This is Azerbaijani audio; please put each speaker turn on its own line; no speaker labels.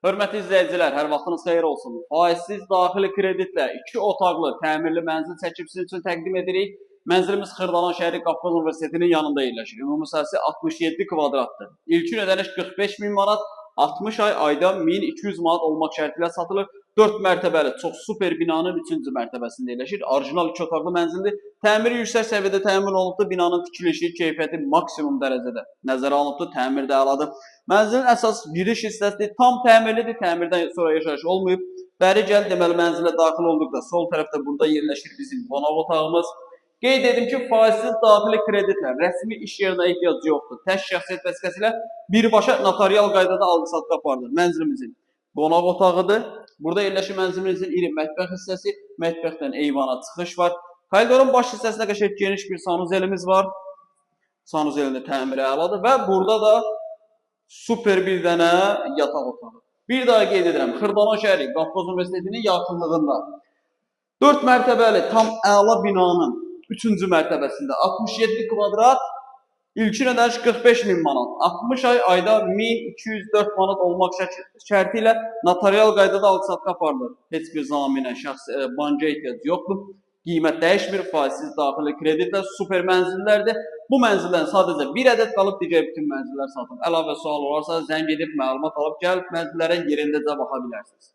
Hörmətli izləyicilər, hər vaxtınız xeyir olsun. Faizsiz daxili kreditlə 2 otaqlı təmirli mənzil çəkib sizin üçün təqdim edirik. Mənzilimiz Xırdalan şəhəri Qafqaz Universitetinin yanında yerləşir. Ümumi sahəsi 67 kvadratdır. İlkin ödəniş 45 min manat, 60 ay ayda 1200 manat olmaq şərti ilə satılır. 4 mərtəbəli çox super binanın 3-cü mərtəbəsində yerləşir. Orijinal 2 otaqlı mənzildir. Təmiri yüksək səviyyədə təmin olunubdur. Binanın tikilişi, keyfiyyəti maksimum dərəcədə nəzərə alınıbdır. Təmir də əladır. Mənzilin əsas giriş hissəsi tam təmirlidir. Təmirdən sonra yaşayış olmayıb. Bəri gəl, deməli mənzilə daxil olduqda sol tərəfdə burada yerləşir bizim qonaq otağımız. Qeyd edim ki, faizsiz daxili kreditlə rəsmi iş yerinə ehtiyac yoxdur. Tək şəxsiyyət vəsiqəsi ilə birbaşa notarial qaydada alqı-satqı aparılır. Mənzilimizin qonaq otağıdır. Burada yerləşir mənzilimizin iri mətbəx hissəsi, mətbəxdən eyvana çıxış var. Koridorun baş hissəsində qəşəng geniş bir sanuzelimiz var. Sanuzelin də təmiri əladır və burada da super bir dənə yataq otağı. Bir daha qeyd edirəm, Xırdalan şəhəri Qafqaz Universitetinin yaxınlığında 4 mərtəbəli tam əla binanın 3-cü mərtəbəsində 67 kvadrat, ilkin ödəniş 45 min manat, 60 ay ayda 1204 manat olmaq şərti ilə notarial qaydada alqı-satqı aparılır. Heç bir zaminə, şəxs, banka ehtiyac yoxdur. Qiymət dəyişmir, faizsiz daxili kreditlə super mənzillərdir. Bu mənzildən sadəcə bir ədəd qalıb, digər bütün mənzillər satılıb. Əlavə sual olarsa zəng edib məlumat alıb gəlib mənzillərə yerindəcə baxa bilərsiniz.